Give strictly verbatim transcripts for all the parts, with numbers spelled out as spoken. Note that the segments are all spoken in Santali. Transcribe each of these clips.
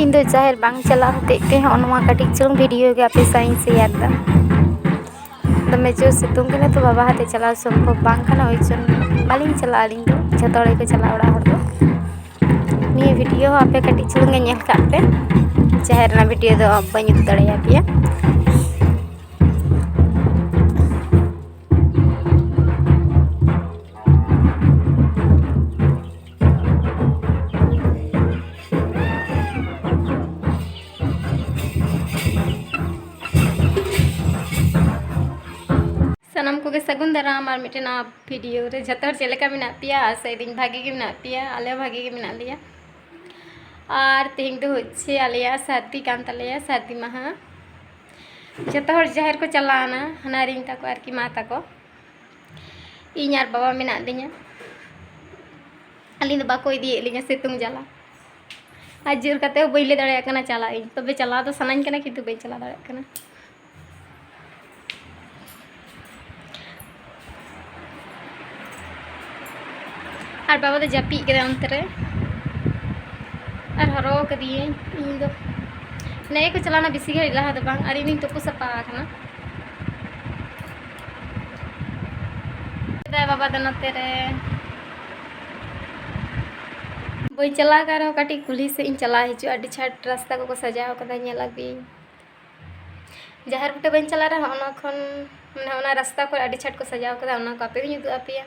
ᱤᱧ ᱫᱚ ᱡᱟᱦᱮᱨ ᱵᱟᱝ ᱪᱟᱞᱟᱣ ᱦᱚᱛᱮᱡ ᱛᱮ ᱦᱚᱸᱜᱼᱚ ᱱᱚᱣᱟ ᱠᱟᱹᱴᱤᱡ ᱪᱩᱞᱩᱝ ᱵᱷᱤᱰᱤᱭᱳ ᱜᱮ ᱟᱯᱮ ᱥᱟᱶ ᱤᱧ ᱥᱮᱭᱟᱨ ᱮᱫᱟ᱾ ᱫᱚᱢᱮ ᱡᱳᱨ ᱥᱤᱛᱩᱝ ᱠᱟᱱᱟ ᱛᱚ, ᱵᱟᱵᱟ ᱦᱟᱛᱮ ᱪᱟᱞᱟᱣ ᱥᱚᱢᱵᱷᱚᱵ ᱵᱟᱝ ᱠᱟᱱᱟ, ᱳᱭ ᱡᱚᱱᱱᱚ ᱵᱟᱹᱞᱤᱧ ᱪᱟᱞᱟᱜᱼᱟ ᱟᱹᱞᱤᱧ ᱫᱚ, ᱡᱷᱚᱛᱚ ᱦᱚᱲ ᱜᱮᱠᱚ ᱪᱟᱞᱟᱜᱼᱟ ᱚᱲᱟᱜ ᱦᱚᱲ ᱫᱚ᱾ ᱱᱤᱭᱟᱹ ᱵᱷᱤᱰᱤᱭᱳ ᱦᱚᱸ ᱟᱯᱮ ᱠᱟᱹᱴᱤᱡ ᱪᱩᱞᱩᱝ ᱜᱮ ᱧᱮᱞ ᱠᱟᱜ ᱯᱮ, ᱡᱟᱦᱮᱨ ᱨᱮᱱᱟᱜ ᱵᱷᱤᱰᱤᱭᱳ ᱫᱚ ᱵᱟᱹᱧ ᱩᱫᱩᱜ ᱫᱟᱲᱮᱭᱟᱯᱮᱭᱟ᱾ ᱥᱟᱱᱟᱢ ᱠᱚᱜᱮ ᱥᱟᱹᱜᱩᱱ ᱫᱟᱨᱟᱢ ᱟᱨ ᱢᱤᱫᱴᱮᱱ ᱱᱟᱣᱟ ᱵᱷᱤᱰᱤᱭᱳ ᱨᱮ᱾ ᱡᱷᱚᱛᱚ ᱦᱚᱲ ᱪᱮᱫ ᱞᱮᱠᱟ ᱢᱮᱱᱟᱜ ᱯᱮᱭᱟ? ᱟᱥᱟᱭᱮᱫᱟᱹᱧ ᱵᱷᱟᱜᱮ ᱜᱮ ᱢᱮᱱᱟᱜ ᱯᱮᱭᱟ, ᱟᱞᱮ ᱦᱚᱸ ᱵᱷᱟᱜᱮ ᱜᱮ ᱢᱮᱱᱟᱜ ᱞᱮᱭᱟ᱾ ᱟᱨ ᱛᱮᱦᱮᱧ ᱫᱚ ᱦᱚᱪᱪᱷᱮ ᱟᱞᱮᱭᱟᱜ ᱥᱟᱹᱨᱫᱤ ᱠᱟᱱ ᱛᱟᱞᱮᱭᱟ, ᱥᱟᱹᱨᱫᱤ ᱢᱟᱦᱟ᱾ ᱡᱷᱚᱛᱚ ᱦᱚᱲ ᱡᱟᱦᱮᱨ ᱠᱚ ᱪᱟᱞᱟᱣᱱᱟ, ᱦᱟᱱᱟ ᱨᱤᱧ ᱛᱟᱠᱚ ᱟᱨᱠᱤ ᱢᱟ ᱛᱟᱠᱚ, ᱤᱧ ᱟᱨ ᱵᱟᱵᱟ ᱢᱮᱱᱟᱜ ᱞᱤᱧᱟ᱾ ᱟᱹᱞᱤᱧ ᱫᱚ ᱵᱟᱠᱚ ᱤᱫᱤᱭᱮᱫ ᱞᱤᱧᱟ ᱥᱤᱛᱩᱝ ᱡᱟᱞᱟ, ᱟᱨ ᱡᱳᱨ ᱠᱟᱛᱮ ᱦᱚᱸ ᱵᱟᱹᱧ ᱞᱟᱹᱭ ᱫᱟᱲᱮᱭᱟᱜ ᱠᱟᱱᱟ ᱪᱟᱞᱟᱜ ᱤᱧ᱾ ᱛᱚᱵᱮ ᱪᱟᱞᱟᱣ ᱫᱚ ᱥᱟᱱᱟᱧ ᱠᱟᱱᱟ, ᱠᱤᱱᱛᱩ ᱵᱟᱹᱧ ᱪᱟᱞᱟᱣ ᱫᱟᱲᱮᱭᱟᱜ ᱠᱟᱱᱟ᱾ ᱟᱨ ᱵᱟᱵᱟ ᱫᱚ ᱡᱟᱹᱯᱤᱫ ᱠᱮᱫᱟᱭ ᱚᱱᱛᱮ ᱨᱮ, ᱟᱨ ᱦᱚᱨᱦᱚ ᱠᱟᱫᱮᱭᱟᱹᱧ ᱤᱧ ᱫᱚ᱾ ᱱᱮᱜᱼᱮ ᱠᱚ ᱪᱟᱞᱟᱣᱱᱟ ᱵᱮᱥᱤ ᱜᱷᱟᱹᱲᱤᱡ ᱞᱟᱦᱟ ᱫᱚ ᱵᱟᱝ, ᱟᱨ ᱤᱧ ᱫᱚᱧ ᱛᱩᱯᱩ ᱥᱟᱯᱷᱟ ᱟᱠᱟᱱᱟ᱾ ᱫᱟᱭ ᱵᱟᱵᱟ ᱫᱚ ᱱᱚᱛᱮ ᱨᱮ᱾ ᱵᱟᱹᱧ ᱪᱟᱞᱟᱣ ᱟᱠᱟᱱ ᱨᱮᱦᱚᱸ ᱠᱟᱹᱴᱤᱡ ᱠᱩᱞᱦᱤ ᱥᱮᱫ ᱤᱧ ᱪᱟᱞᱟᱣ ᱦᱤᱡᱩᱜᱼᱟ, ᱟᱹᱰᱤ ᱪᱷᱟᱴ ᱨᱟᱥᱛᱟ ᱠᱚᱠᱚ ᱥᱟᱡᱟᱣ ᱠᱟᱫᱟ, ᱧᱮᱞ ᱟᱹᱜᱩᱭᱟᱹᱧ᱾ ᱡᱟᱦᱮᱨ ᱵᱩᱴᱟᱹ ᱵᱟᱹᱧ ᱪᱟᱞᱟᱜ ᱨᱮᱦᱚᱸ ᱚᱱᱟ ᱠᱷᱚᱱ, ᱢᱟᱱᱮ, ᱚᱱᱟ ᱨᱟᱥᱛᱟ ᱠᱚᱨᱮ ᱟᱹᱰᱤ ᱪᱷᱟᱴ ᱠᱚ ᱥᱟᱡᱟᱣ ᱠᱟᱫᱟ, ᱚᱱᱟ ᱠᱚ ᱟᱯᱮ ᱫᱚᱧ ᱩᱫᱩᱜ ᱟᱯᱮᱭᱟ᱾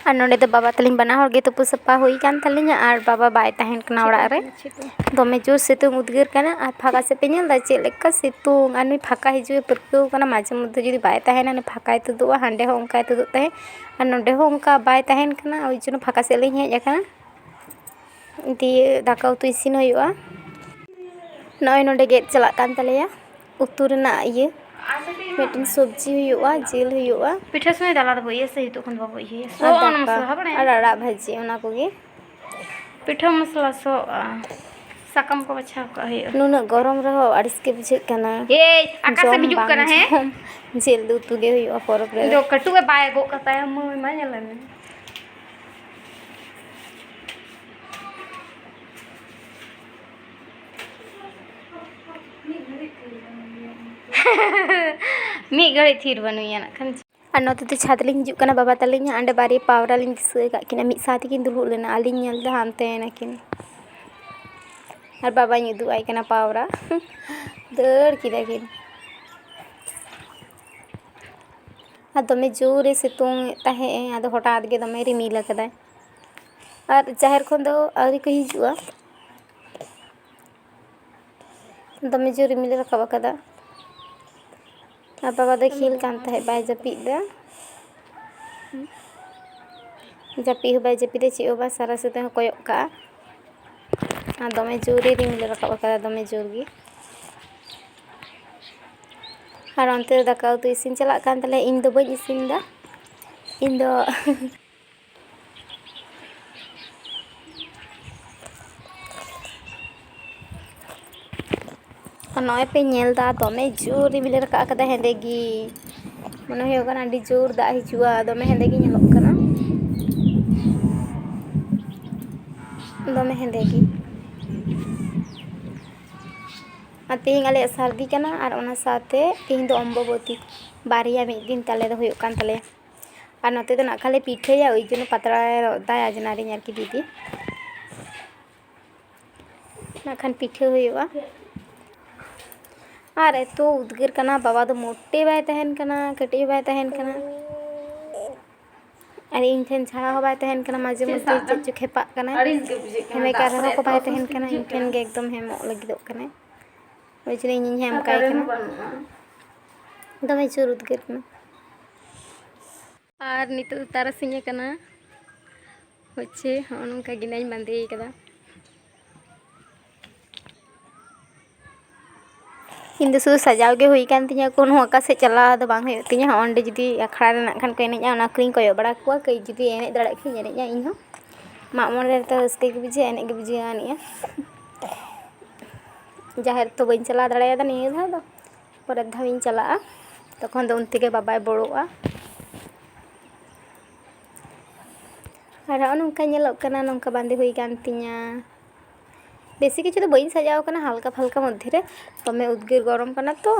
ᱟᱨ ᱱᱚᱸᱰᱮ ᱫᱚ ᱵᱟᱵᱟ ᱛᱟᱹᱞᱤᱧ ᱵᱟᱱᱟ ᱦᱚᱲ ᱜᱮ ᱛᱩᱯᱩ ᱥᱟᱯᱷᱟ ᱦᱩᱭ ᱠᱟᱱ ᱛᱟᱹᱞᱤᱧᱟ, ᱟᱨ ᱵᱟᱵᱟ ᱵᱟᱭ ᱛᱟᱦᱮᱱ ᱠᱟᱱᱟ ᱚᱲᱟᱜ ᱨᱮ᱾ ᱫᱚᱢᱮ ᱡᱳᱨ ᱥᱤᱛᱩᱝ ᱩᱫᱽᱜᱟᱹᱨ ᱠᱟᱱᱟ, ᱟᱨ ᱯᱷᱟᱸᱠᱟ ᱥᱮᱫ ᱯᱮ ᱧᱮᱞ ᱮᱫᱟ ᱪᱮᱫ ᱞᱮᱠᱟ ᱥᱤᱛᱩᱝ? ᱟᱨ ᱱᱩᱭ ᱯᱷᱟᱸᱠᱟ ᱦᱤᱡᱩᱜ ᱮ ᱯᱟᱹᱨᱠᱟᱹᱣ ᱠᱟᱱᱟ, ᱢᱟᱡᱷᱮ ᱢᱚᱫᱽᱫᱷᱮ ᱡᱩᱫᱤ ᱵᱟᱭ ᱛᱟᱦᱮᱱᱟ, ᱱᱩᱭ ᱯᱷᱟᱸᱠᱟᱭ ᱛᱩᱫᱩᱜᱼᱟ, ᱦᱟᱸᱰᱮ ᱦᱚᱸ ᱚᱱᱠᱟᱭ ᱛᱩᱫᱩᱜ ᱛᱟᱦᱮᱸᱫ, ᱟᱨ ᱱᱚᱸᱰᱮ ᱦᱚᱸ ᱚᱱᱠᱟ ᱵᱟᱭ ᱛᱟᱦᱮᱱ ᱠᱟᱱᱟ, ᱳᱭ ᱡᱚᱱᱱᱚ ᱯᱷᱟᱸᱠᱟ ᱥᱮᱫ ᱞᱤᱧ ᱦᱮᱡ ᱟᱠᱟᱱᱟ᱾ ᱫᱤᱭᱮ ᱫᱟᱠᱟ ᱩᱛᱩ ᱤᱥᱤᱱ ᱦᱩᱭᱩᱜᱼᱟ᱾ ᱱᱚᱜᱼᱚᱭ ᱱᱚᱸᱰᱮ ᱜᱮᱫ ᱪᱟᱞᱟᱜ ᱠᱟᱱ ᱛᱟᱞᱮᱭᱟ ᱩᱛᱩ ᱨᱮᱱᱟᱜ ᱤᱭᱟᱹ, ᱢᱤᱫᱴᱮᱱ ᱥᱚᱵᱽᱡᱤ ᱦᱩᱭᱩᱜᱼᱟ, ᱡᱤᱞ ᱦᱩᱭᱩᱜᱼᱟ᱾ ᱯᱤᱴᱷᱟᱹ ᱥᱚᱢᱚᱭ ᱫᱚ ᱟᱞᱟᱫᱟ ᱵᱚ ᱤᱭᱟᱹ ᱥᱮ, ᱱᱤᱛᱚᱜ ᱠᱷᱚᱱ ᱫᱚ ᱵᱟᱵᱚ ᱤᱭᱟᱹᱭᱟ᱾ ᱟᱨ ᱥᱚ ᱚᱱᱟ ᱫᱟᱠᱟ, ᱢᱚᱥᱞᱟ ᱦᱚᱸ ᱵᱟᱲᱟᱭᱟ? ᱟᱨ ᱟᱲᱟᱜ ᱵᱷᱟᱹᱡᱤ, ᱚᱱᱟ ᱠᱚᱜᱮ᱾ ᱯᱤᱴᱷᱟᱹ ᱢᱚᱥᱞᱟ ᱥᱚᱜᱼᱟ, ᱥᱟᱠᱟᱢ ᱠᱚ ᱵᱟᱪᱷᱟᱣ ᱠᱟᱜ ᱦᱩᱭᱩᱜᱼᱟ᱾ ᱱᱩᱱᱟᱹᱜ ᱜᱚᱨᱚᱢ ᱨᱮᱦᱚᱸ ᱟᱹᱲᱤᱥ ᱜᱮ ᱵᱩᱡᱷᱟᱹᱜ ᱠᱟᱱᱟ᱾ ᱮᱭ, ᱟᱠᱟᱥᱮᱢ ᱡᱚᱢ ᱦᱤᱡᱩᱜ ᱵᱟᱝ ᱠᱟᱱᱟ, ᱦᱮᱸ? ᱡᱚᱢ᱾ ᱡᱤᱞ ᱩᱛᱩ ᱜᱮ ᱦᱩᱭᱩᱜᱼᱟ ᱯᱚᱨᱚᱵᱽ ᱨᱮ᱾ ᱤᱧ ᱫᱚ ᱠᱟᱹᱴᱩᱵ ᱮ ᱵᱟᱭ ᱜᱚᱜ ᱠᱟᱛᱟᱭᱟ, ᱢᱟᱹᱭ ᱢᱟ ᱧᱮᱞᱮ ᱢᱮ᱾ ᱢᱤᱫ ᱜᱷᱟᱹᱲᱤᱡ ᱛᱷᱤᱨ ᱵᱟᱹᱱᱩᱭᱟ ᱱᱟᱜ ᱠᱷᱟᱱ᱾ ᱟᱨ ᱱᱚᱛᱮ ᱫᱚ ᱪᱷᱟᱫᱽ ᱞᱤᱧ ᱦᱤᱡᱩᱜ ᱠᱟᱱᱟ ᱵᱟᱵᱟ ᱛᱟᱹᱞᱤᱧ, ᱚᱸᱰᱮ ᱵᱟᱨᱭᱟ ᱯᱟᱣᱨᱟ ᱞᱤᱧ ᱫᱤᱥᱟᱹ ᱟᱠᱟᱫ ᱠᱤᱱᱟ, ᱢᱤᱫ ᱥᱟᱶ ᱛᱮᱠᱤᱱ ᱫᱩᱲᱩᱵ ᱞᱮᱱᱟ, ᱟᱹᱞᱤᱧ ᱧᱮᱞ ᱫᱟ ᱦᱟᱱᱛᱮ ᱮᱱᱟᱠᱤᱱ᱾ ᱟᱨ ᱵᱟᱵᱟᱧ ᱩᱫᱩᱜ ᱟᱭ ᱠᱟᱱᱟ ᱯᱟᱣᱨᱟ᱾ ᱫᱟᱹᱲ ᱠᱮᱫᱟ ᱠᱤᱱ᱾ ᱟᱨ ᱫᱚᱢᱮ ᱡᱳᱨᱮ ᱥᱤᱛᱩᱝ ᱮᱫ ᱛᱟᱦᱮᱸᱜ ᱮ, ᱟᱫᱚ ᱦᱚᱴᱟᱛ ᱜᱮ ᱫᱚᱢᱮ ᱨᱤᱢᱤᱞ ᱟᱠᱟᱫᱟᱭ᱾ ᱟᱨ ᱡᱟᱦᱮᱨ ᱠᱷᱚᱱ ᱫᱚ ᱟᱹᱣᱨᱤ ᱠᱚ ᱦᱤᱡᱩᱜᱼᱟ᱾ ᱫᱚᱢᱮ ᱡᱳᱨ ᱨᱤᱢᱤᱞᱮ ᱨᱟᱠᱟᱵ ᱟᱠᱟᱫᱟ᱾ ᱟᱨ ᱵᱟᱵᱟ ᱫᱚᱭ ᱠᱷᱮᱞ ᱠᱟᱱ ᱛᱟᱦᱮᱸᱫ, ᱵᱟᱭ ᱡᱟᱹᱯᱤᱫ ᱫᱟ᱾ ᱡᱟᱹᱯᱤᱫ ᱦᱚᱸ ᱵᱟᱭ ᱡᱟᱹᱯᱤᱫᱟ, ᱪᱮᱫ ᱦᱚᱸ ᱵᱟᱝ, ᱥᱟᱨᱟ ᱥᱤᱧ ᱦᱚᱸ ᱠᱚᱭᱚᱜ ᱠᱟᱜᱼᱟ᱾ ᱟᱨ ᱫᱚᱢᱮ ᱡᱳᱨᱮ ᱨᱤᱢᱤᱞᱮ ᱨᱟᱠᱟᱵ ᱟᱠᱟᱫᱟ, ᱫᱚᱢᱮ ᱡᱳᱨ ᱜᱮ᱾ ᱟᱨ ᱚᱱᱛᱮ ᱫᱚ ᱫᱟᱠᱟ ᱩᱛᱩ ᱤᱥᱤᱱ ᱪᱟᱞᱟᱜ ᱠᱟᱱ ᱛᱟᱞᱮᱭᱟ, ᱤᱧ ᱫᱚ ᱵᱟᱹᱧ ᱤᱥᱤᱱ ᱫᱟ, ᱤᱧ ᱫᱚ ᱟᱨ ᱱᱚᱜᱼᱚᱭ ᱯᱮ ᱧᱮᱞ ᱫᱟ, ᱫᱚᱢᱮ ᱡᱳᱨ ᱨᱤᱢᱤᱞᱮ ᱨᱟᱠᱟᱵ ᱠᱟᱫᱟ, ᱦᱮᱸᱫᱮ ᱜᱮ᱾ ᱢᱚᱱᱮ ᱦᱩᱭᱩᱜ ᱠᱟᱱᱟ ᱟᱹᱰᱤ ᱡᱳᱨ ᱫᱟᱜ ᱦᱤᱡᱩᱜᱼᱟ, ᱫᱚᱢᱮ ᱦᱮᱸᱫᱮ ᱜᱮ ᱧᱮᱞᱚᱜ ᱠᱟᱱᱟ, ᱫᱚᱢᱮ ᱦᱮᱸᱫᱮ ᱜᱮ᱾ ᱟᱨ ᱛᱮᱦᱮᱧ ᱟᱞᱮᱭᱟᱜ ᱥᱟᱹᱨᱫᱤ ᱠᱟᱱᱟ, ᱟᱨ ᱚᱱᱟ ᱥᱟᱶᱛᱮ ᱛᱮᱦᱮᱧ ᱫᱚ ᱚᱢᱵᱚᱵᱚᱛᱤ, ᱵᱟᱨᱭᱟ ᱢᱤᱫ ᱫᱤᱱ ᱛᱟᱞᱮ ᱫᱚ ᱦᱩᱭᱩᱜ ᱠᱟᱱ ᱛᱟᱞᱮᱭᱟ᱾ ᱟᱨ ᱱᱚᱛᱮ ᱫᱚ ᱱᱟᱜ ᱠᱷᱟᱱ ᱞᱮ ᱯᱤᱴᱷᱟᱹᱭᱟ, ᱳᱭ ᱡᱚᱱᱱᱚ ᱯᱟᱛᱲᱟ ᱨᱮ ᱨᱚᱜ ᱫᱟᱭ ᱟᱡᱽᱱᱟᱨᱤᱧ ᱟᱨᱠᱤ ᱫᱤᱫᱤ᱾ ᱱᱟᱜ ᱠᱷᱟᱱ ᱯᱤᱴᱷᱟᱹ ᱦᱩᱭᱩᱜᱼᱟ᱾ ᱟᱨ ᱮᱛᱚ ᱩᱫᱽᱜᱟᱹᱨ ᱠᱟᱱᱟ, ᱵᱟᱵᱟ ᱫᱚ ᱢᱚᱴᱮ ᱵᱟᱭ ᱛᱟᱦᱮᱱ ᱠᱟᱱᱟ, ᱠᱟᱹᱴᱤᱡ ᱦᱚᱸ ᱵᱟᱭ ᱛᱟᱦᱮᱱ ᱠᱟᱱᱟ᱾ ᱟᱨ ᱤᱧ ᱴᱷᱮᱱ ᱪᱷᱟᱲᱟ ᱦᱚᱸ ᱵᱟᱭ ᱛᱟᱦᱮᱱ ᱠᱟᱱᱟ, ᱢᱟᱡᱷᱮ ᱢᱚᱫᱽᱫᱷᱮ ᱪᱮᱫ ᱪᱚ ᱠᱷᱮᱯᱟᱜ ᱠᱟᱱᱟᱭ᱾ ᱟᱹᱲᱤᱥ ᱜᱮ ᱵᱩᱡᱷᱟᱹᱜ ᱠᱟᱱᱟ, ᱦᱮᱢᱮᱠᱟ ᱫᱟᱜ ᱨᱮᱦᱚᱸ ᱠᱚᱨᱮ ᱠᱚ ᱵᱟᱭ ᱮᱛᱚ ᱛᱟᱦᱮᱱ ᱠᱟᱱᱟ, ᱤᱧ ᱴᱷᱮᱱ ᱜᱮ ᱮᱠᱫᱚᱢ ᱦᱮᱢᱚᱜ ᱞᱟᱹᱜᱤᱫᱚᱜ ᱠᱟᱱᱟᱭ᱾ ᱵᱩᱡᱽ ᱨᱮ ᱤᱧᱤᱧ ᱦᱮᱢ ᱠᱟᱭ ᱠᱟᱱᱟ᱾ ᱫᱚᱢᱮ ᱡᱳᱨ ᱩᱫᱽᱜᱟᱹᱨ ᱠᱟᱱᱟ᱾ ᱟᱨ ᱱᱤᱛᱚᱜ ᱫᱚ ᱛᱟᱨᱟᱥᱤᱧ ᱟᱠᱟᱱᱟ᱾ ᱦᱚᱪᱪᱷᱮ ᱦᱚᱸᱜᱼᱚ ᱱᱚᱝᱠᱟ ᱜᱮᱸᱫᱟᱧ ᱵᱟᱸᱫᱮ ᱠᱟᱫᱟ᱾ ᱤᱧ ᱫᱚ ᱥᱩᱫᱷᱩ ᱥᱟᱡᱟᱣ ᱜᱮ ᱦᱩᱭ ᱠᱟᱱ ᱛᱤᱧᱟᱹ, ᱠᱳᱱᱳ ᱚᱠᱟ ᱥᱮᱫ ᱪᱟᱞᱟᱣ ᱫᱚ ᱵᱟᱝ ᱦᱩᱭᱩᱜ ᱛᱤᱧᱟᱹ᱾ ᱦᱚᱸᱜᱼᱚ ᱱᱚᱸᱰᱮ ᱡᱩᱫᱤ ᱟᱠᱷᱲᱟ ᱨᱮ ᱱᱟᱜ ᱠᱷᱟᱱ ᱠᱚ ᱮᱱᱮᱡᱼᱟ, ᱚᱱᱟ ᱠᱚᱨᱮᱧ ᱠᱚᱭᱚᱜ ᱵᱟᱲᱟ ᱠᱚᱣᱟ, ᱠᱟᱹᱡ ᱡᱩᱫᱤ ᱮᱱᱮᱡ ᱫᱟᱲᱮᱭᱟᱜ ᱠᱷᱟᱱ ᱮᱱᱮᱡᱼᱟ ᱤᱧ ᱦᱚᱸ᱾ ᱢᱟᱜ ᱢᱚᱬᱮ ᱨᱮᱛᱚ ᱨᱟᱹᱥᱠᱟᱹ ᱜᱮ ᱵᱩᱡᱷᱟᱹᱜᱼᱟ, ᱮᱱᱮᱡ ᱜᱮ ᱵᱩᱡᱷᱟᱹᱜᱼᱟ ᱮᱱᱮᱡᱼᱟ᱾ ᱡᱟᱦᱮᱨ ᱛᱚ ᱵᱟᱹᱧ ᱪᱟᱞᱟᱣ ᱫᱟᱲᱮᱭᱟᱫᱟ ᱱᱤᱭᱟᱹ ᱫᱷᱟᱣ ᱫᱚ, ᱯᱚᱨᱮᱨ ᱫᱷᱟᱣ ᱤᱧ ᱪᱟᱞᱟᱜᱼᱟ, ᱛᱚᱠᱷᱚᱱ ᱫᱚ ᱩᱱ ᱛᱮᱜᱮ ᱵᱟᱵᱟᱭ ᱵᱚᱲᱚᱜᱼᱟ᱾ ᱟᱨ ᱦᱚᱸᱜᱼᱚ ᱱᱚᱝᱠᱟ ᱧᱮᱞᱚᱜ ᱠᱟᱱᱟ, ᱱᱚᱝᱠᱟ ᱵᱟᱸᱫᱮ ᱦᱩᱭ ᱠᱟᱱ ᱛᱤᱧᱟ᱾ ᱵᱮᱥᱤ ᱠᱤᱪᱷᱩ ᱫᱚ ᱵᱟᱹᱧ ᱥᱟᱡᱟᱣ ᱠᱟᱱᱟ, ᱦᱟᱞᱠᱟ ᱯᱷᱟᱞᱠᱟ ᱢᱚᱫᱽᱫᱷᱮ ᱨᱮ, ᱫᱚᱢᱮ ᱩᱫᱽᱜᱟᱹᱨ ᱜᱚᱨᱚᱢ ᱠᱟᱱᱟ ᱛᱚ᱾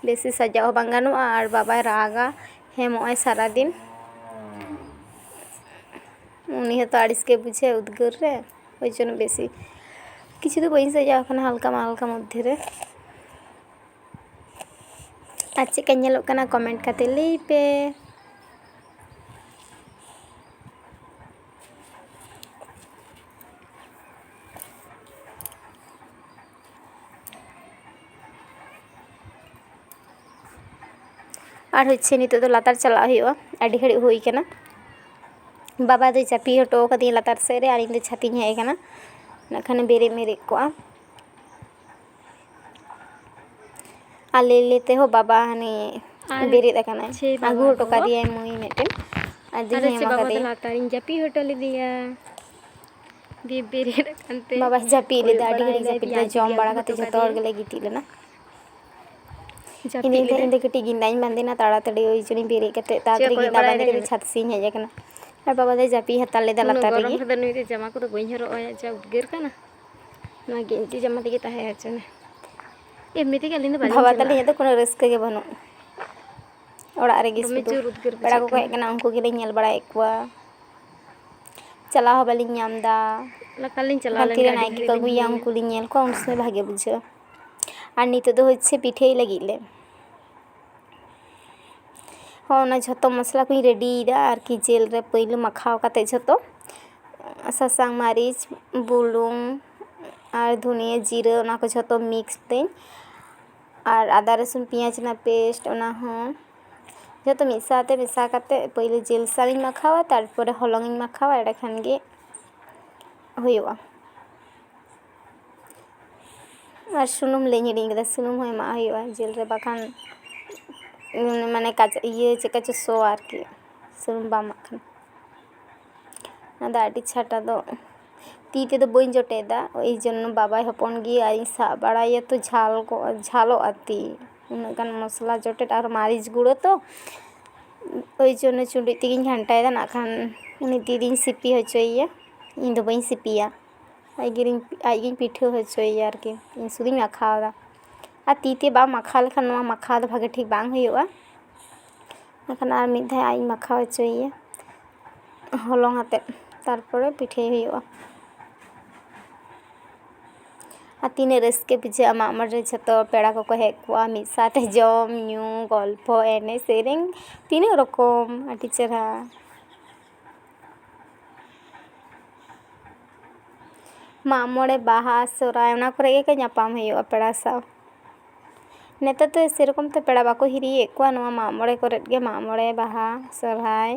ᱵᱮᱥᱤ ᱥᱟᱡᱟᱣ ᱦᱚᱸ ᱵᱟᱝ ᱜᱟᱱᱚᱜᱼᱟ, ᱟᱨ ᱵᱟᱵᱟᱭ ᱨᱟᱜᱟ, ᱦᱮᱢᱚᱜᱼᱟᱭ ᱥᱟᱨᱟᱫᱤᱱ᱾ ᱩᱱᱤ ᱦᱚᱸᱛᱚ ᱟᱹᱲᱤᱥ ᱜᱮ ᱵᱩᱡᱷᱟᱹᱣᱟ ᱩᱫᱽᱜᱟᱹᱨ ᱨᱮ, ᱳᱭ ᱡᱚᱱᱱᱚ ᱵᱮᱥᱤ ᱠᱤᱪᱷᱩ ᱫᱚ ᱵᱟᱹᱧ ᱥᱟᱡᱟᱣ ᱠᱟᱱᱟ, ᱦᱟᱞᱠᱟ ᱢᱟ ᱦᱟᱞᱠᱟ ᱢᱚᱫᱽᱫᱷᱮ ᱨᱮ᱾ ᱟᱨ ᱪᱮᱫ ᱞᱮᱠᱟ ᱧᱮᱞᱚᱜ ᱠᱟᱱᱟ comment ᱠᱟᱛᱮ ᱞᱟᱹᱭ ᱯᱮ᱾ ᱟᱨ ᱦᱚᱪᱪᱷᱮ ᱱᱤᱛᱚᱜ ᱫᱚ ᱞᱟᱛᱟᱨ ᱪᱟᱞᱟᱜ ᱦᱩᱭᱩᱜᱼᱟ, ᱟᱹᱰᱤ ᱜᱷᱟᱹᱲᱤᱡ ᱦᱩᱭ ᱠᱟᱱᱟ᱾ ᱵᱟᱵᱟ ᱫᱚᱭ ᱪᱟᱹᱯᱤ ᱦᱚᱴᱚ ᱠᱟᱹᱫᱤᱧᱟ ᱞᱟᱛᱟᱨ ᱥᱮᱫ ᱨᱮ, ᱟᱨ ᱤᱧ ᱫᱚ ᱪᱷᱟᱛᱤᱧ ᱦᱮᱡ ᱟᱠᱟᱱᱟ, ᱱᱟᱜ ᱠᱷᱟᱱᱮ ᱵᱮᱨᱮᱫ ᱢᱮᱨᱮᱫ ᱠᱚᱜᱼᱟ᱾ ᱟᱨ ᱞᱟᱹᱭ ᱞᱟᱹᱭ ᱛᱮᱦᱚᱸ ᱵᱟᱵᱟ ᱦᱟᱱᱮ ᱟᱨ ᱵᱮᱨᱮᱫ ᱟᱠᱟᱱᱟᱭ, ᱪᱷᱮ ᱵᱟᱵᱟ ᱟᱹᱜᱩ ᱦᱚᱴᱚ ᱫᱚ ᱠᱟᱫᱮᱭᱟᱭ ᱢᱟᱹᱭ ᱢᱤᱫᱴᱮᱱ᱾ ᱟᱨ ᱟᱨ ᱫᱤᱭᱮ ᱪᱷᱮ ᱮᱢᱟ ᱵᱟᱵᱟ ᱫᱚ ᱠᱟᱫᱮᱭᱟ᱾ ᱞᱟᱛᱟᱨᱤᱧ ᱡᱟᱹᱯᱤᱫ ᱦᱚᱴᱚ ᱞᱮᱫᱮᱭᱟ᱾ ᱫᱤᱭᱮ ᱵᱮᱨᱮᱫ ᱟᱠᱟᱱᱛᱮ ᱵᱟᱵᱟᱭ ᱡᱟᱹᱯᱤᱫ ᱠᱚᱭᱚᱜ ᱞᱮᱫᱟ, ᱟᱹᱰᱤ ᱜᱷᱟᱹᱲᱤᱡ ᱵᱟᱲᱟᱭᱮᱫᱟᱭ, ᱡᱟᱹᱯᱤᱫ ᱫᱤᱭᱮ ᱞᱮᱫᱟ, ᱟᱡ ᱡᱚᱢ ᱛᱮᱜᱮ ᱵᱟᱲᱟ ᱟᱹᱜᱩ ᱠᱟᱛᱮ ᱦᱚᱴᱚ ᱡᱷᱚᱛᱚ ᱦᱚᱲ ᱠᱟᱫᱮᱭᱟ᱾ ᱜᱮᱞᱮ ᱜᱤᱛᱤᱡ ᱞᱮᱱᱟ᱾ ᱡᱟᱹᱯᱤᱫ ᱤᱧ ᱫᱚ, ᱞᱮᱫᱟᱭ᱾ ᱤᱧ ᱫᱚ ᱠᱟᱹᱴᱤᱡ ᱜᱮᱸᱫᱟᱜ ᱤᱧ ᱵᱟᱸᱫᱮᱭᱮᱱᱟ, ᱛᱟᱲᱟᱛᱟᱲᱤ ᱳᱭ ᱡᱚᱱᱤᱧ ᱵᱮᱨᱮᱫ ᱠᱟᱛᱮ ᱪᱮᱫ ᱛᱟᱲᱟᱛᱟᱲᱤ ᱠᱚᱭᱚᱜ ᱜᱮᱸᱫᱟᱜ ᱵᱟᱲᱟᱭᱮᱫᱟᱭ ᱵᱟᱸᱫᱮ ᱠᱟᱛᱮ ᱧᱮᱞ ᱢᱮ? ᱪᱷᱟᱛ ᱥᱮᱫ ᱤᱧ ᱦᱮᱡ ᱟᱠᱟᱱᱟ᱾ ᱟᱨ ᱵᱟᱵᱟ ᱫᱚᱭ ᱡᱟᱹᱯᱤᱫ ᱦᱟᱛᱟᱲ ᱞᱮᱫᱟ ᱩᱱᱟᱹᱜ ᱞᱟᱛᱟᱨ ᱜᱚᱨᱚᱢ ᱨᱮᱜᱮ᱾ ᱨᱮᱫᱚ ᱱᱩᱭ ᱫᱚ ᱡᱟᱢᱟ ᱠᱚᱫᱚ ᱵᱟᱹᱧ ᱦᱚᱨᱚᱜ ᱟᱭᱟ, ᱡᱟ ᱩᱫᱽᱜᱟᱹᱨ ᱠᱟᱱᱟ᱾ ᱱᱚᱣᱟ ᱜᱮᱧᱡᱤ ᱡᱟᱢᱟ ᱛᱮᱜᱮ ᱛᱟᱦᱮᱸ ᱦᱚᱪᱚᱱᱟ᱾ ᱮᱢᱱᱤ ᱛᱮᱜᱮ ᱟᱹᱞᱤᱧ ᱫᱚ ᱵᱟᱹᱞᱤᱧ ᱵᱟᱵᱟ ᱪᱟᱞᱟᱜᱼᱟ᱾ ᱛᱟᱹᱞᱤᱧᱟᱜ ᱫᱚ ᱠᱳᱱᱳ ᱨᱟᱹᱥᱠᱟᱹ ᱜᱮ ᱵᱟᱹᱱᱩᱜ᱾ ᱚᱲᱟᱜ ᱨᱮᱜᱮ ᱫᱚᱢᱮ ᱥᱩᱫᱷᱩ ᱡᱳᱨ ᱩᱫᱽᱜᱟᱹᱨ ᱯᱮᱲᱟ ᱵᱩᱡᱷᱟᱹᱜ ᱠᱚᱠᱚ ᱠᱟᱱᱟ᱾ ᱦᱮᱡ ᱠᱟᱱᱟ, ᱩᱱᱠᱩ ᱜᱮᱞᱮ ᱧᱮᱞ ᱵᱟᱲᱟᱭᱮᱫ ᱠᱚᱣᱟ᱾ ᱪᱟᱞᱟᱣ ᱦᱚᱸ ᱵᱟᱹᱞᱤᱧ ᱧᱟᱢ ᱮᱫᱟ᱾ ᱞᱟᱛᱟᱨ ᱞᱤᱧ ᱪᱟᱞᱟᱣ ᱵᱟᱠᱷᱟᱱ ᱞᱮᱱ ᱜᱮ, ᱛᱤᱨᱮ ᱟᱹᱰᱤ ᱱᱟᱭᱠᱮ ᱜᱷᱟᱹᱲᱤᱡ ᱠᱚ ᱞᱤᱧ ᱟᱹᱜᱩᱭᱟ, ᱦᱩᱭᱱᱟ᱾ ᱩᱱᱠᱩ ᱞᱤᱧ ᱧᱮᱞ ᱠᱚᱣᱟ, ᱩᱱ ᱥᱚᱢᱚᱭ ᱵᱷᱟᱜᱮ ᱵᱩᱡᱷᱟᱹᱜᱼᱟ᱾ ᱟᱨ ᱱᱤᱛᱚᱜ ᱫᱚ ᱦᱚᱪᱪᱷᱮ ᱯᱤᱴᱷᱟᱹᱭ ᱞᱟᱹᱜᱤᱫ ᱞᱮ᱾ ᱦᱚᱸ, ᱚᱱᱟ ᱡᱷᱚᱛᱚ ᱢᱚᱥᱞᱟ ᱠᱚᱧ ᱨᱮᱰᱤᱭᱮᱫᱟ ᱟᱨᱠᱤ, ᱡᱤᱞ ᱨᱮ ᱯᱳᱭᱞᱳ ᱢᱟᱠᱷᱟᱣ ᱠᱟᱛᱮ ᱡᱷᱚᱛᱚ ᱥᱟᱥᱟᱝ, ᱢᱟᱹᱨᱤᱪ, ᱵᱩᱞᱩᱝ ᱟᱨ ᱫᱷᱩᱱᱤᱭᱟᱹ, ᱡᱤᱨᱟᱹ, ᱚᱱᱟ ᱠᱚ ᱡᱷᱚᱛᱚ mix ᱛᱤᱧ᱾ ᱟᱨ ᱟᱫᱟ, ᱨᱟᱹᱥᱩᱱ, ᱯᱮᱸᱭᱟᱡᱽ ᱨᱮᱱᱟᱜ paste, ᱚᱱᱟ ᱦᱚᱸ ᱡᱷᱚᱛᱚ ᱢᱤᱫ ᱥᱟᱶᱛᱮ ᱢᱮᱥᱟ ᱠᱟᱛᱮ ᱯᱳᱭᱞᱳ ᱡᱤᱞ ᱥᱟᱶᱤᱧ ᱢᱟᱠᱷᱟᱣᱟ, ᱛᱟᱨᱯᱚᱨᱮ ᱦᱚᱞᱚᱝ ᱤᱧ ᱢᱟᱠᱷᱟᱣᱟ, ᱮᱸᱰᱮᱠᱷᱟᱱ ᱜᱮ ᱦᱩᱭᱩᱜᱼᱟ᱾ ᱟᱨ ᱥᱩᱱᱩᱢ ᱞᱟᱹᱭ ᱦᱤᱲᱤᱧ ᱠᱮᱫᱟ, ᱥᱩᱱᱩᱢ ᱦᱚᱸ ᱮᱢᱟᱜ ᱦᱩᱭᱩᱜᱼᱟ ᱡᱤᱞ ᱨᱮ, ᱵᱟᱠᱷᱟᱱ ᱢᱟᱱᱮ ᱠᱟᱪᱟ, ᱤᱭᱟᱹ ᱪᱮᱫᱠᱟ ᱪᱚ ᱥᱚᱣᱟ ᱟᱨᱠᱤ, ᱥᱩᱱᱩᱢ ᱵᱟᱢ ᱮᱢᱟᱜ ᱠᱷᱟᱱ᱾ ᱚᱱᱟ ᱫᱚ ᱟᱹᱰᱤ ᱪᱷᱟᱴᱟ ᱫᱚ ᱛᱤ ᱛᱮᱫᱚ ᱵᱟᱹᱧ ᱡᱚᱴᱮᱫᱟ, ᱳᱭ ᱡᱚᱱᱱᱚ ᱵᱟᱵᱟᱭ ᱦᱚᱯᱚᱱ ᱜᱮᱭᱟ ᱟᱨ ᱤᱧ ᱥᱟᱵ ᱵᱟᱲᱟᱭᱟ ᱛᱚ, ᱡᱷᱟᱞ ᱠᱚ, ᱡᱷᱟᱞᱚᱜᱼᱟ ᱛᱤ, ᱩᱱᱟᱹᱜ ᱜᱟᱱ ᱢᱚᱥᱞᱟ ᱡᱚᱴᱮᱫ ᱟᱨ ᱢᱟᱹᱨᱤᱪ ᱜᱩᱸᱰᱟᱹ ᱛᱚ, ᱳᱭ ᱡᱚᱱᱱᱚ ᱪᱩᱸᱰᱩᱡ ᱛᱮᱜᱮᱧ ᱜᱷᱟᱱᱴᱟᱭᱮᱫᱟ᱾ ᱱᱟᱜ ᱠᱷᱟᱱ ᱩᱱᱤ ᱫᱤᱫᱤᱧ ᱥᱤᱯᱤ ᱦᱚᱪᱚᱭᱮᱭᱟ, ᱤᱧ ᱫᱚ ᱵᱟᱹᱧ ᱥᱤᱯᱤᱭᱟ, ᱟᱡ ᱜᱮᱧ, ᱟᱡ ᱜᱮᱧ ᱯᱤᱴᱷᱟᱹ ᱦᱚᱪᱚᱭᱮᱭᱟ ᱟᱨᱠᱤ, ᱤᱧ ᱥᱩᱫᱷᱩᱧ ᱢᱟᱠᱷᱟᱣ ᱮᱫᱟ᱾ ᱟᱨ ᱛᱤ ᱛᱮ ᱵᱟᱢ ᱢᱟᱠᱷᱟᱣ ᱞᱮᱠᱷᱟᱱ ᱱᱚᱣᱟ ᱢᱟᱠᱷᱟᱣ ᱫᱚ ᱵᱷᱟᱜᱮ ᱴᱷᱤᱠ ᱵᱟᱝ ᱦᱩᱭᱩᱜᱼᱟ᱾ ᱮᱱᱠᱷᱟᱱ ᱟᱨ ᱢᱤᱫ ᱫᱷᱟᱣ ᱟᱡ ᱤᱧ ᱢᱟᱠᱷᱟᱣ ᱦᱚᱪᱚᱭᱮᱭᱟ ᱦᱚᱞᱚᱝ ᱟᱛᱮᱫ, ᱛᱟᱨᱯᱚᱨᱮ ᱯᱤᱴᱷᱟᱹᱭ ᱦᱩᱭᱩᱜᱼᱟ᱾ ᱟᱨ ᱛᱤᱱᱟᱹᱜ ᱨᱟᱹᱥᱠᱟᱹ ᱵᱩᱡᱷᱟᱹᱜᱼᱟ ᱢᱟᱜ ᱢᱚᱬᱮ ᱨᱮ, ᱡᱷᱚᱛᱚ ᱯᱮᱲᱟ ᱠᱚᱠᱚ ᱦᱮᱡ ᱠᱚᱜᱼᱟ, ᱢᱤᱫ ᱥᱟᱶᱛᱮ ᱡᱚᱢ ᱧᱩ, ᱜᱚᱞᱯᱷᱚ, ᱮᱱᱮᱡ ᱥᱮᱨᱮᱧ, ᱛᱤᱱᱟᱹᱜ ᱨᱚᱠᱚᱢ, ᱟᱹᱰᱤ ᱪᱮᱦᱨᱟ᱾ ᱢᱟᱜ ᱢᱚᱬᱮ, ᱵᱟᱦᱟ, ᱥᱚᱦᱨᱟᱭ, ᱚᱱᱟ ᱠᱚᱨᱮ ᱜᱮᱠᱚ ᱧᱟᱯᱟᱢ ᱦᱩᱭᱩᱜᱼᱟ ᱯᱮᱲᱟ ᱥᱟᱶ᱾ ᱱᱮᱛᱟᱨ ᱫᱚ ᱥᱮᱨᱚᱠᱚᱢ ᱛᱮ ᱯᱮᱲᱟ ᱵᱟᱠᱚ ᱦᱤᱨᱤᱭᱮᱫ ᱠᱚᱣᱟ, ᱱᱚᱣᱟ ᱢᱟᱜ ᱢᱚᱬᱮ ᱠᱚᱨᱮᱫ ᱜᱮ, ᱢᱟᱜ ᱢᱚᱬᱮ, ᱵᱟᱦᱟ, ᱥᱚᱦᱨᱟᱭ᱾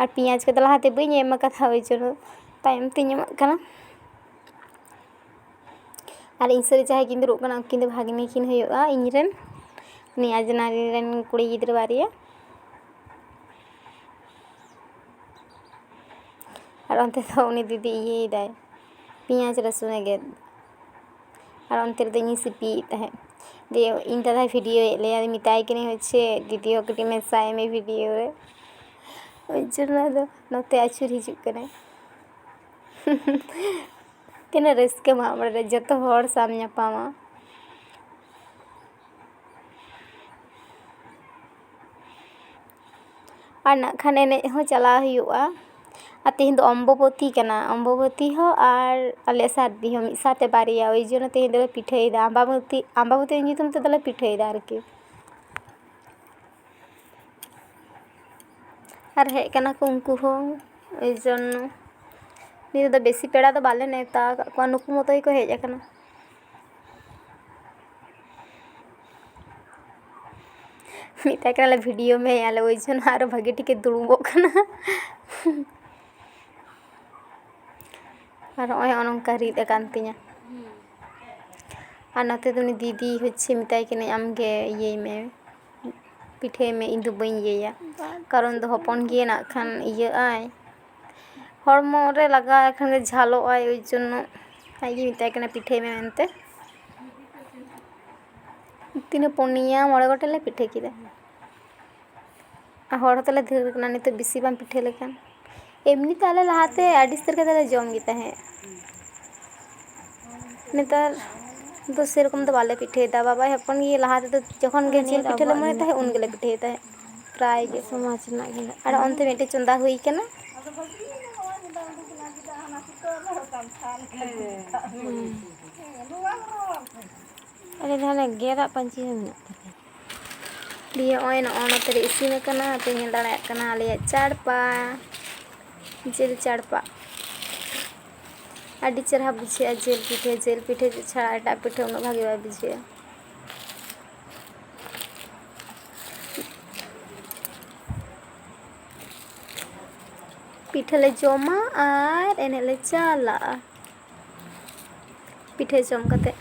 ᱟᱨ ᱯᱮᱸᱭᱟᱡᱽ ᱠᱚᱫᱚ ᱞᱟᱦᱟᱛᱮ ᱵᱟᱹᱧ ᱮᱢ ᱟᱠᱟᱫᱟ, ᱳᱭ ᱡᱚᱱᱱᱚ ᱛᱟᱭᱚᱢ ᱛᱤᱧ ᱮᱢᱟᱜ ᱠᱟᱱᱟ᱾ ᱟᱨ ᱤᱧ ᱥᱩᱨ ᱨᱮ ᱡᱟᱦᱟᱸᱭ ᱠᱤᱱ ᱫᱩᱲᱩᱵ ᱠᱟᱱᱟ, ᱩᱱᱠᱤᱱ ᱫᱚ ᱵᱷᱟᱜᱽᱱᱤ ᱠᱤᱱ ᱦᱩᱭᱩᱜᱼᱟ ᱤᱧ ᱨᱮᱱ, ᱩᱱᱤ ᱟᱡᱽᱱᱟᱨᱤ ᱨᱮᱱ ᱠᱩᱲᱤ ᱜᱤᱫᱽᱨᱟᱹ ᱵᱟᱨᱭᱟ᱾ ᱟᱨ ᱚᱱᱛᱮ ᱫᱚ ᱩᱱᱤ ᱫᱤᱫᱤ ᱤᱭᱟᱹᱭᱮᱫᱟᱭ, ᱯᱮᱸᱭᱟᱡᱽ ᱨᱟᱹᱥᱩᱱᱮ ᱜᱮᱫ᱾ ᱟᱨ ᱚᱱᱛᱮ ᱨᱮᱫᱚ ᱤᱧᱤᱧ ᱥᱤᱯᱤᱭᱮᱫ ᱛᱟᱦᱮᱸᱫ᱾ ᱫᱤᱭᱮ ᱤᱧ ᱫᱟᱫᱟᱭ ᱵᱷᱤᱰᱤᱭᱳᱭᱮᱫ ᱞᱮᱭᱟ, ᱢᱮᱛᱟᱭ ᱠᱟᱹᱱᱟᱹᱧ, "ᱦᱚᱪᱪᱷᱮ ᱵᱷᱤᱰᱤᱭᱳ ᱠᱟᱹᱴᱤᱡ ᱢᱮᱥᱟᱭ ᱢᱮ ᱵᱷᱤᱰᱤᱭᱳ ᱨᱮ᱾" ᱳᱭ ᱡᱚᱱᱱᱚ ᱟᱫᱚ ᱱᱚᱛᱮ ᱟᱹᱪᱩᱨ ᱦᱤᱡᱩᱜ ᱠᱟᱱᱟᱭ᱾ ᱛᱤᱱᱟᱹᱜ ᱨᱟᱹᱥᱠᱟᱹ ᱢᱟᱜ ᱢᱚᱬᱮ ᱨᱮ, ᱡᱚᱛᱚ ᱦᱚᱲ ᱥᱟᱶ ᱧᱟᱯᱟᱢᱟ᱾ ᱟᱨ ᱱᱟᱜ ᱠᱷᱟᱱ ᱮᱱᱮᱡ ᱦᱚᱸ ᱪᱟᱞᱟᱣ ᱦᱩᱭᱩᱜᱼᱟ᱾ ᱟᱨ ᱛᱮᱦᱮᱧ ᱫᱚ ᱚᱢᱵᱚᱵᱚᱛᱤ ᱠᱟᱱᱟ, ᱚᱢᱵᱚᱵᱚᱛᱤ ᱦᱚᱸ ᱟᱨ ᱟᱞᱮ ᱥᱟᱹᱨᱫᱤ ᱦᱚᱸ ᱢᱤᱫ ᱥᱟᱶᱛᱮ ᱵᱟᱨᱭᱟ, ᱳᱭ ᱡᱚᱱᱱᱚ ᱛᱮᱦᱮᱧ ᱫᱚᱞᱮ ᱯᱤᱴᱷᱟᱹᱭᱮᱫᱟ᱾ ᱟᱢᱵᱟᱵᱚᱛᱤ, ᱟᱢᱵᱟᱵᱚᱛᱤ ᱧᱩᱛᱩᱢ ᱛᱮᱫᱚᱞᱮ ᱯᱤᱴᱷᱟᱹᱭᱮᱫᱟ ᱟᱨᱠᱤ᱾ ᱟᱨ ᱦᱮᱡ ᱠᱟᱱᱟ ᱠᱚ ᱩᱱᱠᱩ ᱦᱚᱸ, ᱳᱭ ᱡᱚᱱᱱᱚ ᱱᱤᱭᱟᱹ ᱫᱚ ᱵᱮᱥᱤ ᱯᱮᱲᱟ ᱫᱚ ᱵᱟᱞᱮ ᱱᱮᱣᱛᱟ ᱟᱠᱟᱫ ᱠᱚᱣᱟ, ᱱᱩᱠᱩ ᱢᱚᱛᱚ ᱜᱮᱠᱚ ᱦᱮᱡ ᱟᱠᱟᱱᱟ᱾ ᱢᱮᱛᱟᱭ ᱠᱟᱱᱟᱞᱮ ᱵᱷᱤᱰᱤᱭᱳ ᱢᱮ, ᱟᱞᱮ ᱳᱭ ᱡᱚᱱᱱᱚ ᱟᱨᱚ ᱵᱷᱟᱹᱜᱤ ᱴᱷᱤᱠᱮ ᱫᱩᱲᱩᱵᱚᱜ ᱠᱟᱱᱟ᱾ ᱟᱨ ᱱᱚᱜᱼᱚᱭ ᱱᱚᱜᱼᱚ ᱱᱚᱝᱠᱟ ᱨᱤᱫ ᱟᱠᱟᱱ ᱛᱤᱧᱟ᱾ ᱟᱨ ᱱᱚᱛᱮ ᱫᱚ ᱩᱱᱤ ᱫᱤᱫᱤ ᱦᱚᱪᱪᱷᱮ ᱢᱮᱛᱟᱭ ᱠᱟᱹᱱᱟᱹᱧ, "ᱟᱢᱜᱮ ᱤᱭᱟᱹᱭ ᱢᱮ, ᱯᱤᱴᱷᱟᱹᱭ ᱢᱮ, ᱤᱧ ᱫᱚ ᱵᱟᱹᱧ ᱤᱭᱟᱹᱭᱟ, ᱠᱟᱨᱚᱱ ᱫᱚ ᱦᱚᱯᱚᱱ ᱜᱮᱭᱟ ᱱᱟᱜ ᱠᱷᱟᱱ ᱤᱭᱟᱹᱜ ᱟᱭ, ᱦᱚᱲᱢᱚ ᱨᱮ ᱞᱟᱜᱟᱣ ᱞᱮᱠᱷᱟᱱ ᱜᱮ ᱡᱷᱟᱞᱚᱜ ᱟᱭ, ᱳᱭ ᱡᱚᱱᱱᱚ ᱟᱡᱜᱮ ᱢᱮᱛᱟᱭ ᱠᱟᱱᱟ ᱯᱤᱴᱷᱟᱹᱭ ᱢᱮ ᱢᱮᱱᱛᱮ᱾" ᱛᱤᱱᱟᱹᱜ ᱯᱩᱱᱭᱟ ᱢᱚᱬᱮ ᱜᱚᱴᱮᱡ ᱞᱮ ᱯᱤᱴᱷᱟᱹ ᱠᱮᱫᱟ᱾ ᱟᱨ ᱦᱚᱲ ᱦᱚᱸ ᱛᱟᱞᱮ ᱰᱷᱮᱨ ᱠᱟᱱᱟ, ᱱᱤᱛᱚᱜ ᱵᱮᱥᱤ ᱵᱟᱝ ᱯᱤᱴᱷᱟᱹ ᱞᱮᱠᱷᱟᱱ᱾ ᱮᱢᱱᱤ ᱛᱮ ᱟᱞᱮ ᱞᱟᱦᱟᱛᱮ ᱟᱹᱰᱤ ᱩᱥᱛᱟᱹᱨ ᱠᱟᱛᱮ ᱞᱮ ᱡᱚᱢ ᱜᱮ ᱛᱟᱦᱮᱸᱫ᱾ ᱱᱮᱛᱟᱨ ᱫᱚ ᱥᱮᱨᱚᱠᱚᱢ ᱫᱚ ᱵᱟᱞᱮ ᱯᱤᱴᱷᱟᱹᱭᱮᱫᱟ᱾ ᱵᱟᱵᱟᱭ ᱦᱚᱯᱚᱱ ᱜᱮ ᱞᱟᱦᱟ ᱛᱮᱫᱚ ᱡᱚᱠᱷᱚᱱ ᱜᱮ ᱟᱨ ᱱᱤᱭᱟᱹ ᱡᱤᱞ ᱫᱚ ᱯᱤᱴᱷᱟᱹ ᱞᱮ ᱟᱵᱚᱣᱟᱜ ᱢᱚᱱᱮ ᱜᱮ ᱛᱟᱦᱮᱸᱫ, ᱩᱱ ᱜᱮᱞᱮ ᱯᱤᱴᱷᱟᱹᱭᱮᱫ ᱛᱟᱦᱮᱸᱫ, ᱯᱨᱟᱭ ᱜᱮ᱾ ᱥᱚᱢᱟᱡᱽ ᱨᱮᱱᱟᱜ ᱜᱮ ᱱᱟᱜ ᱟᱨ ᱠᱟᱱᱟ᱾ ᱚᱱᱛᱮ ᱢᱤᱫᱴᱮᱡ ᱪᱚᱸᱫᱟ ᱦᱩᱭ ᱠᱟᱱᱟ᱾ ᱦᱩᱸ᱾ ᱟᱞᱮ ᱫᱚ ᱦᱟᱱᱮ ᱜᱮᱫᱟᱜ ᱯᱟᱹᱧᱪᱤ ᱦᱚᱸ ᱢᱮᱱᱟᱜ ᱛᱟᱞᱮᱭᱟ᱾ ᱫᱤᱭᱮ ᱱᱚᱜᱼᱚᱭ ᱱᱚᱜᱼᱚ ᱱᱚᱛᱮ ᱨᱮ ᱤᱥᱤᱱ ᱟᱠᱟᱱᱟ, ᱟᱯᱮ ᱧᱮᱞ ᱫᱟᱲᱮᱭᱟᱜ ᱠᱟᱱᱟ ᱟᱞᱮᱭᱟᱜ ᱪᱟᱲᱯᱟ, ᱡᱤᱞ ᱪᱟᱲᱯᱟ᱾ ᱟᱹᱰᱤ ᱪᱮᱨᱦᱟ ᱵᱩᱡᱷᱟᱹᱜᱼᱟ ᱡᱤᱞ ᱯᱤᱴᱷᱟᱹ, ᱡᱤᱞ ᱯᱤᱴᱷᱟᱹ ᱪᱷᱟᱲᱟ ᱮᱴᱟᱜ ᱯᱤᱴᱷᱟᱹ ᱩᱱᱟᱹᱜ ᱵᱷᱟᱜᱮ ᱵᱟᱭ ᱵᱩᱡᱷᱟᱹᱜᱼᱟ᱾ ᱯᱤᱴᱷᱟᱹ ᱞᱮ ᱡᱚᱢᱟ ᱟᱨ ᱮᱱᱮᱡ ᱞᱮ ᱪᱟᱞᱟᱜᱼᱟ᱾ ᱯᱤᱴᱷᱟᱹ ᱡᱚᱢ ᱠᱟᱛᱮ